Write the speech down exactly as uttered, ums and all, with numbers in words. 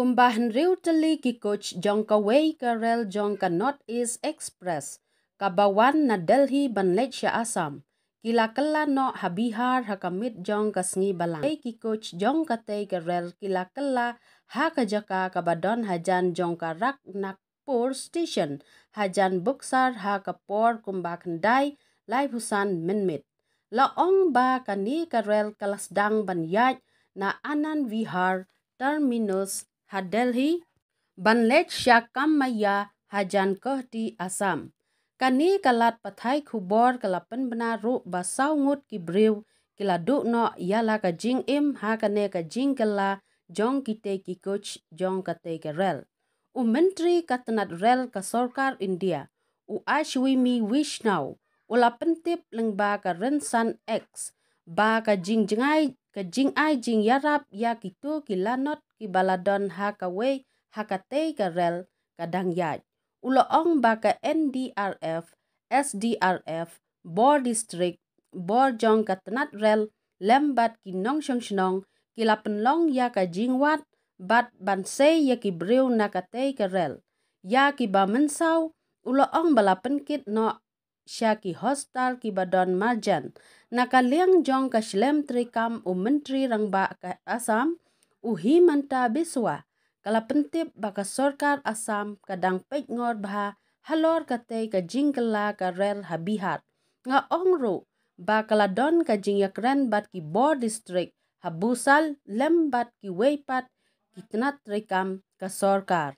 Kumba hynriew tylli ki coach jong kawei ka rel jong ka North East Express kaba wan na Delhi ban leit sha Assam, ki la kylla noh ha Bihar ha ka miet jong ka sngi Balang. Kawei ki coach jong katei ka rel ki la kylla ha ka jaka kaba don hajan jong ka Rangnathpur Station, hajan Buxar ha ka por kumba khyndai laiphew san minit. La ong ba kane ka rel ka la sdang ban ïaid na Anand Vihar Terminus ha Delhi ban leit sha Kammayya hajan Guwahati, Assam. Kane ka lad pathai khubor ka la pynbna ruh ba saw ngut ki briew ki la duh noh ïa la ka jingim ha kane ka jingkylla jong kitei ki coach jong katei ka rel. U Myntri ka tnat rel ka sorkar India, u Ashwini Vaishnaw, u la pyntip lyngba ka rynsan X ba ka jingjngai, ka jingai jingïarap ïa kito ki lanot kiba la don ha kawei ha katei ka rel ka dang ïaid. U la ong ba ka N D R F, S D R F, bor district, bor jong ka tnat rel lem bad ki nongshong shnong ki la pynlong ïa ka jingwad bad ban sei ïa ki briew na katei ka rel. Ïa kiba mynsaw u la ong ba la pynkit noh sha ki hostel kiba don marjan. Na ka liang jong ka shlem treikam, u Myntri Rangbah ka Assam, u Himanta Biswa, ka la pyntip ba ka sorkar Assam ka dang peit ngor bha halor katei ka jingkylla ka rel ha Bihar. Nga ong ruh ba ka la don ka jingïakren bad ki bor district ha Buxar lem bad kiwei pat ki tnat treikam ka sorkar.